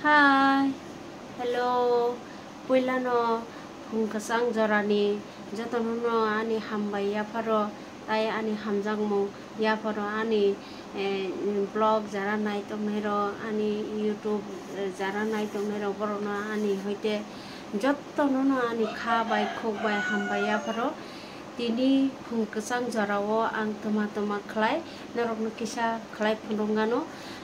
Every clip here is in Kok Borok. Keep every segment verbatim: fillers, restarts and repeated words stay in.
Hi, hello, puilano phung kwchang jorani jotono no ani hambai yapharo, tai ani hamjakmung yapharo, ani, eh, vlog jara nai tongnai rok, ani YouTube, eh, jara nai tongnai rok, borokno ani hoite jotono no ani kha bai khuk bai hambai yapharo. Tini phung kwchang jorao ang twma twma khlai norokno kisa khlai phunukgano,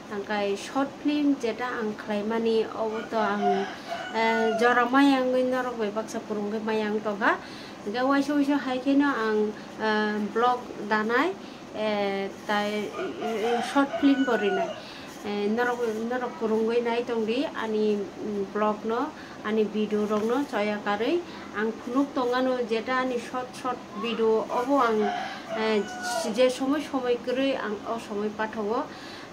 hingkai short film jeta ang khlaimani obo to ang, eh, jora mayangwi norok bai baksa kwrwngwi mayang tongkha, hingke waisa waisa hai kheno ang, eh, vlog danai, eh, tai, eh, short film bo rinai, eh, norok, norok kwrwngwi nai tongdi ani, mm, vlog no. Ani video rokno choya karwi ang phunuk tongano, jeta ani short short video obo ang, eh, je somoi somoi kwrwi ang o somoi pathogo.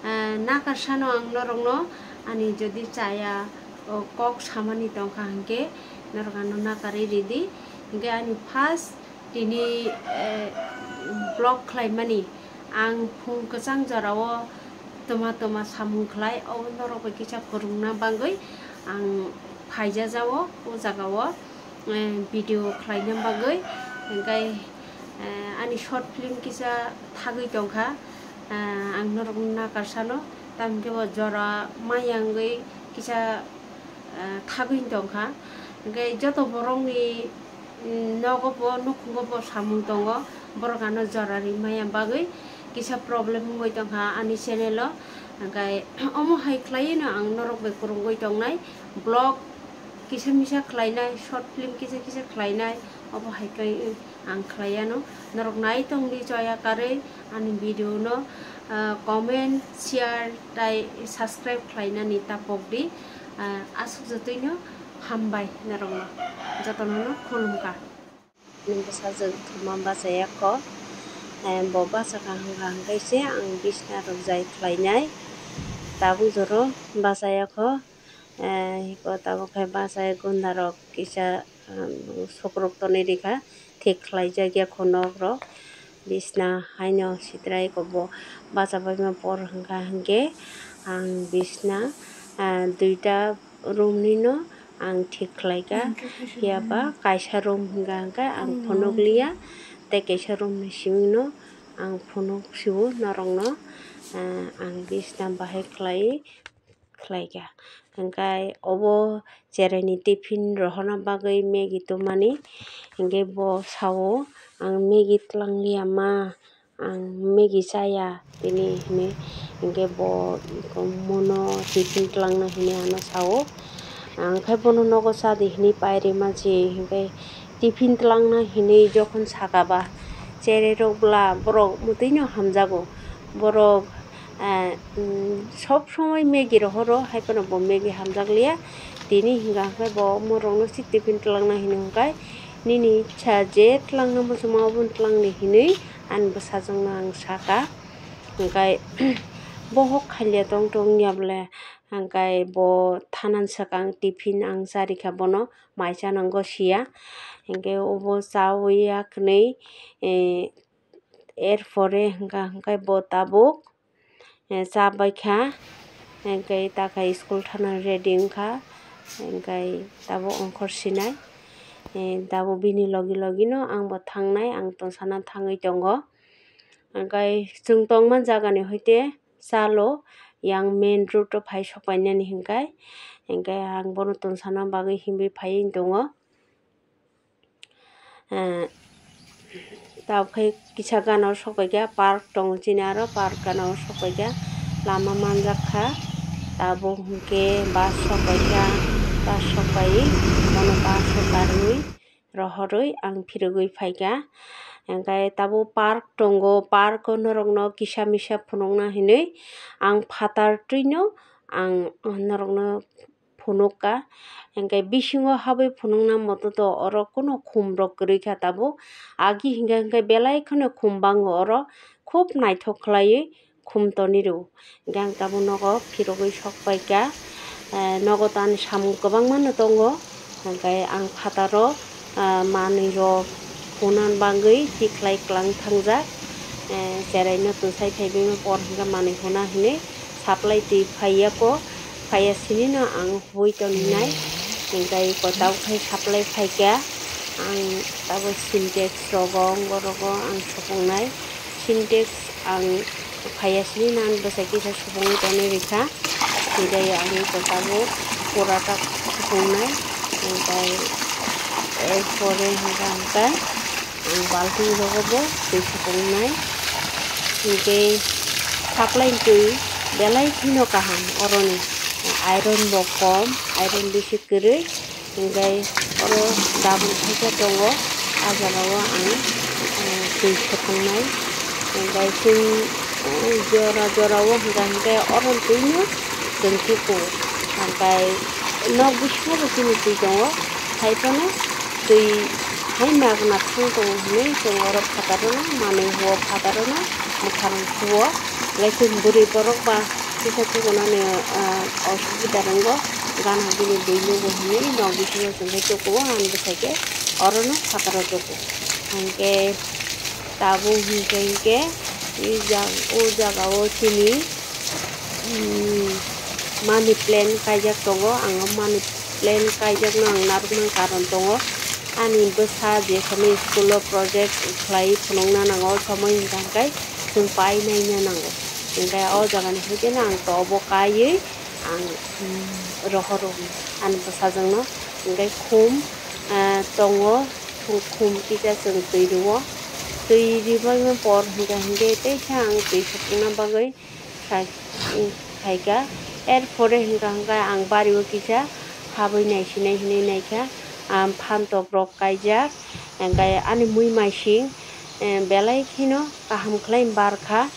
Eh, nakarsano ang norokno ani jodi chaya, o, kok samani tongkha hwnkhe norok ano nakarwi ridi. Hwnkhe ani first tini, eh, vlog khlaimani ang phung kwchang jorao twma twma samung khlai, obo norok bai kisa kwrwngna bagwi ang phaijajao o jagao, eh, video khlaina bagwi. Hingkai, eh, ani short film kisa thagwi tongkha, eh, ang norok nakarsano, tamokhe bo jora mayangwi kisa, eh, thagwi tongkha. Hingke joto borokni, mm, nogo bo, nukhungo bo samung tongo, borok ano jora rimaya bagwi kisa problem wngwi tongkha ani channel o. Hingke omo hai khlaiwi no ang norok bai kwrwngwi tongnai, vlog kisa misa khlainai, short film kisa kisa khlainai, obo hai khe ang khlaiya no. Norok nai tongdi choya karwi ani video no, ah, comment, share tai subscribe khlainani tapok di. Ah, aswk jotoi no hambai norok no, jotono no khulumkha. Ani bwsajwk thuma bachaya kho, eh, bo bachakha hwnkha hwnkhe se ang bisna rok jai khlainai, tabuk joro bachaya kho, eh, iko tabuk khe bachai gunda rok kisa, ah, sokrok tonwi rikha, thik khlaijak ya kho nok rok. Bisna haino sitrai kobo bachabaima por hwnkha hwnkhe ang bisna, ah, duita room ni no ang thik khlaikha, phiya ba kaisa room hwnkha hwnkhe ang phunuk liya, tei kaisa room ni simi no ang phunuk sio norok no, ah, ang bisna bahai khlai. Khlaikha. Hingkai obo cheraini tiffin rohorna bagwi Maggie tubumani. Hingke bo sao, "Ang Maggie twlangliya ma, ang Maggie chaya," tini hinwi. Hingke bo mono tiffin twlangna hinwi ano sao. Ang khe bono nogo chadi hinwi pairima se, hingke tiffin twlangna hinwi jokhon saka ba, cherai rok bwla borok mwtwi no hamjago. Borok, ah, mm, sob somoi Maggie rohoro, hai phano bo Maggie hamjakliya. Tini hingka hwnkhe bo omorokno se tiffin twlangna hinwi hwnkhe, "Nini sa je twlangna muchungma obono twlangni," hinwi ani bwsajwkno ang saka. Hingkai bohok khailiya tong tong ya bwle, hingkai bo thanan swkang tiffin ang charikha bono, mai chanango siya. Hingke obo chawi ya kwnwi, eh, er pore hingka hingke bo tabuk, eh, cha baikha, hingke ta khe school thana ready wngkha, hingke tabuk ongkhor sinai, eh, tabuk bini logi logi no ang bo thangnai, ang tong sana thangwi tongo. Hingke chwng tongma jaga ni hoite chalo yang main road o phai sok painani hingke, hingke ang bono tong sana bagwi himwi phaiwi tongo. Eh, tabuk khe kisa gana o sok paikha, park tongo chini aro park gana o sok paikha, lama manjak kha. Tabuk hwnkhe bus sok paikha, bus sok paiwi bono bus o karwi rohorwi ang phirogwi phaikha. Hingke tabuk park tongo, park o norokno kisa misa phunukna hinwi ang phatar twino ang norokno phunukha. Hingke bisingo habwi phunukna moto to oro kuno khum rok kwrwi kha tabuk. Agi hingke hingke belai kheno khum bango oro, khub naithok khlaiwi khum tonwi rw. Hingke ang tabuk nogo phirogwi sok paikha. Eh, nogo to ani samung kwbangma no tongo. Hingke ang phataro, ah, manwi rok huna bagwi tikhlai klang thangjak. Eh, cherai no twsai phaibaima por hingke manwi huna hinwi supply twi phaiya kho. Kaya sini no ang hubui tongwi nai, hingkai kotau khai supply phaikha, ang tabuk Sintex rogo, ongbo rogo ang supungnai. Sintex ang kaya sini no ang bwsai kisa supungwi tonwi rikha, hingkai ang tabuk pura tak supungnai, hingkai erpore hingka hingka ang balting rogo bo twi supungnai, hingke supply twi belai kheno kaham oroni, iron bo kom, iron bisi kwrwi, hingke oro double khaisa tongo, ah jagao ang, eh, twi supungnai, hingke chwng, eh, jora jorao hingka hingke oro twino chwng tuku, hingke nok bisingo bo chini twi tongo, hai phano twi hai magna thang tongo hinwi chwng oro phatarno manwi huo, phatarno mwkhang huo. Hwnkhe chwng bwrwi borok ba kisa chubanani, ah, osubida rwngo, gana bini bui nugo hinwi nok bisingo chwng khe tukuo, ang bwsai khe orono phataro tuku. Hwnkhe tabuk hinkhe hinkhe i jag-, o jagao chini, hmm, money plant kaijak tongo, ang o money plant kaijakno ang narwknani karon tongo. Ani bwsa jesani school o project khlai phunukna nango, somoi hwnkha hwnkhe chwng pai naina nango. Hwnkhe o jagani hwnkhe no ang tobo kaiwi ang, um, rohoro ani bwsajwkno. Hwnkhe khum, ah, tongo, khum kisa chwng twi rwo. Twi ribaima por hwnkha hwnkhe teisa ang twi sopungna bagwi khai-, khaikha. Erpore hwnkha hwnkhe ang bario kisa habwi naisinai hinwi naikha, ah, phantok rok kaijak, hwnkhe ani mui maising, eh, belai kheno kaham khlai barkha.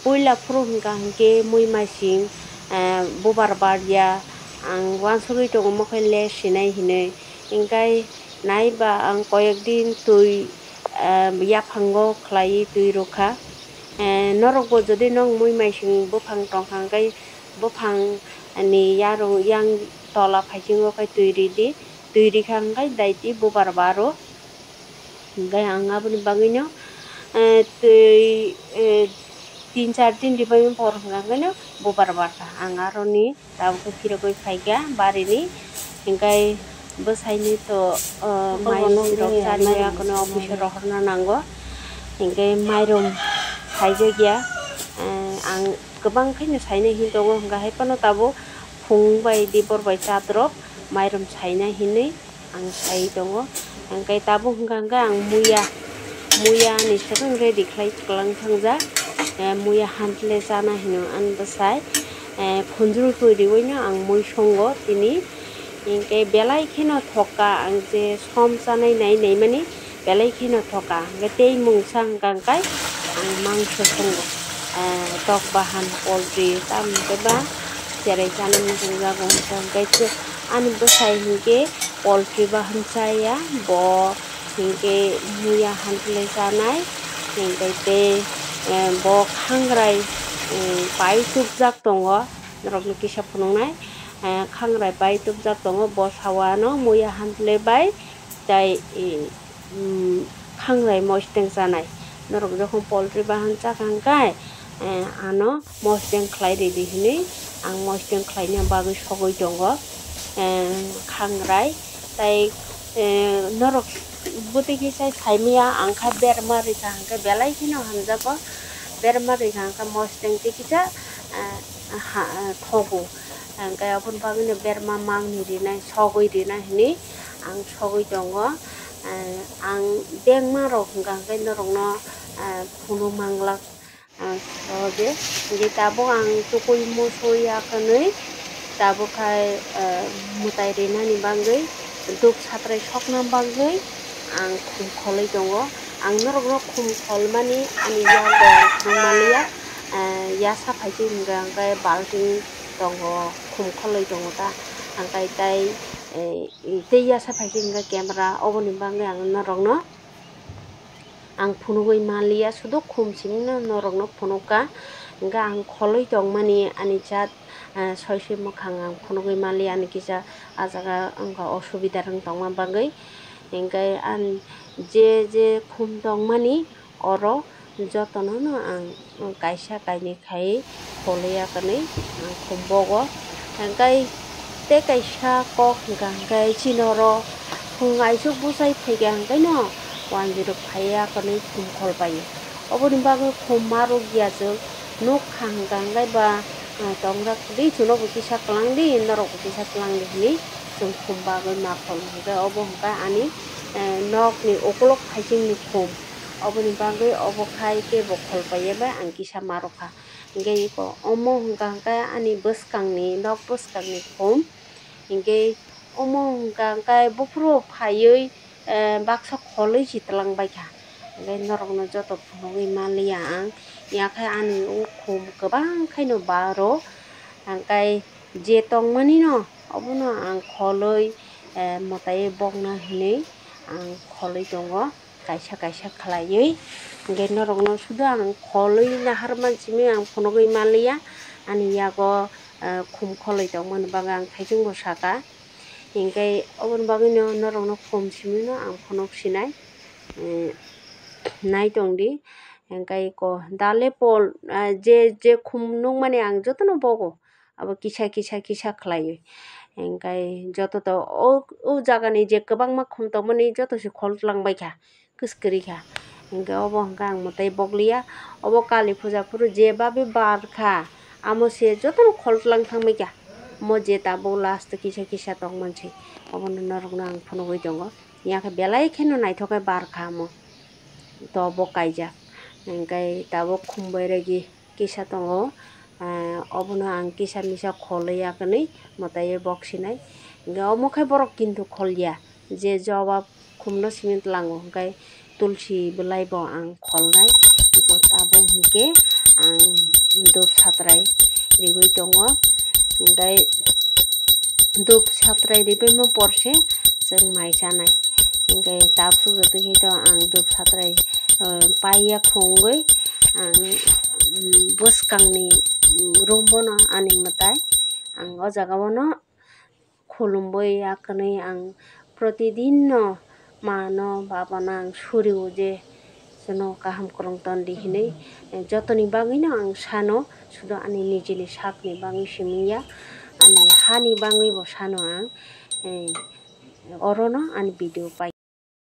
Puila phuru hwnkha hwnkhe mui maising, eh, bubar barya, ang uansugwi tongo, omo khe le sinai hinwi. Hwnkhe naiba ang koyek din twi, eh, yaphango khlaiwi twi rwkha. Eh, norokbo jodi nok mui maising buphang tongkha hwnkhe buphangni yarung yang tola phaisingo khe twi ridi, twi rikha hwnkhe daiti bubar baro. Hwnkhe ang aboni bagwino, eh, twi, eh, tin char din ribaima por hwnkha hwnkhe no bubar barkha. Ang aroni tabuk khe phirogwi phaikha barini. Hwnkhe bwsaini to, eh, mai rok chariya kono office o rohorna nango. Hwnkhe mairum saijakya, eh, ang kwbang khaino saina hin tongo, hwnkha hai phano tabuk phung bai dibor bai chatrok mairum saina hinwi ang sai tongo. Hwnkhe tabuk hwnkha hwnkhe ang muya, muya ni swkang ready khlai kwlang thangjak. Eh, muya hantle chana hino ani bwsai. Eh, khunjuru twi riwi no ang mui songo tini. Hwnkhe belai kheno thokka ang je som chanai nai nai mani belai kheno thokka. Hwnkhe tei mungsa hwnkha hwnkhe ang mangso songo. Eh, tok bahan poultry tamo hwnkhe ba cherai chana muchungjago hwnkha hwnkhe ani bwsai hwnkhe poultry bahan chaya, bo hinkhe muya hantle chanai, hinkhe tei, eh, bo khangrai, eh, pai tubjak tongo, norokno kisa phunuknai, eh, khangrai pai tubjak tongo, bo sawano muya hantle bai tei, eh, um, khangrai mosteng chanai. Norok jokhon poultry bahan chakha hwnkhe, eh, ano mosteng khlai ridi hinwi ang mosteng khlaina bagwi sogwi tongo, eh, khangrai. Tai, eh, norok bwtwi kisa saimaya ang kha berma rikha hwnkhe belai kheno hamjago. Berma rikha hwnkhe mosteng tei kisa, eh, ha, thogo. Hwnkhe aboni bagwino berma mangni rinai, sogwi rinai hinwi ang sogwi tongo. Eh, ang bengma rok hwnkha hwnkhe norokno, eh, phunuk manglak. Ah, so je, je tabuk ang tukui musu ya kwnwi, tabuk khai, ah, mwtai rinani bagwi, duk satrai sokna bagwi ang khum kholwi tongo. Ang norokno khum kholmani ani yago ang phunuk manliya, ah, yasa phaikhe hwnkha hwnkhe balting tongo, khum kholwi tongo ta, hwnkhe tai, eh, tei yasa phaikhe hwnkha camera, oboni bagwi ang norokno. Ang phunugwi manliya, sudu khum simi'-no norokno phunukha. Hwnkhe ang kholwi tongmani ani jat, ah, soise mwkhang ang phunugwi manliya, ani kisa ah jaga wngkha osubida rwng tongma bagwi. Hwnkhe ang je je khum tongmani oro jotono'-no ang kaisa kainwi khai kholwi ya kwnwi ang khum bogo. Hingkai tei kaisa kok hingka hingkai chini oro khum aisuk bwsai phaikha hingkaino wanjwrwk phaiya hwnwi khum kholpaio. Oboni bagwi khum ma rwkya chwng nukha hingka hingkai ba, ah, tongjak di chwngno bo kisa kwlangdi norokbo kisa kwlangdi hwnwi chwng khum bagwi ma kholo hingkhe obo hingkha ani, eh, nokni ukulok phaichingni khum. Oboni bagwi obo khai kebo kholpaiya bai ang kisa ma rwkha. Hingke iko omo hingka hingke ani bwskangni, nok bwskangni khum. Hingke omo hingka hingke buphuru phaiwi, eh, baksa kholwi si twlang baikha. Hingke norokno joto phunugwi manliya ang. Yakhe ani o khum kwbang khaino baro. Hingke je tongmani no obono ang kholwi, eh, mwtaiwi bokna hinwi ang kholwi tongo. Kaisa kaisa khlaiwi, hingke norokno sudo ang kholwi naharma simi ang phunugwi manliya, ani yago, ah, khum kholwi tongmani bagwi ang thaichung bo saka, hingke oboni bagwino norokno khum simino ang phunuk sinai, eh, naitongdi, hingke iko dale pol, ah, je, je khum nukmani ang jotono bogo. Abo kisa kisa kisa khlaiwi. Hingkai joto to o, o jagani je kwbangma khum tongmani joto se khol twlang baikha, kwskwrwi kha. Hingke obo hingke ang mwtai bokliya. Obo kali puja phuru je babe bar kha, amo se jotono khol twlang thang baikha. Mo je tabuk last kisa kisa tongmani se, obono norokno ang phunugwi tongo. Yakhe belai kheno naithok khe bar kha amo. To bo kaijak. Hingke tabuk khum bai regi kisa tongo, ah, obono ang kisa misa kholwi ya hwnwi mwtaiwi bok sinai. Hingke omo khe borok kintu kholya, je jobab khumno simi tlango, hingke tulsi bwlai bo ang kholnai. Iko tabuk hingke ang dhup satrai riwi tongo, hingke dhup satrai ribaima porse chwng mai chanai. Hingke tabuk joto hito ang dhup satrai, eh, paiya khungwi ang, mm, bwskangni, mm, room bono ani mwtai ang o jaga bono khulumwi ya hwnwi ang protidin no mano babano ang suriwo je chwngno kaham kwrwng ton di hinwi, eh, jotoni bagwino ang sano, sudo ani nijini sakni bagwi simi ya, ani hani bagwi bo sano ang, eh, orono ani video pai.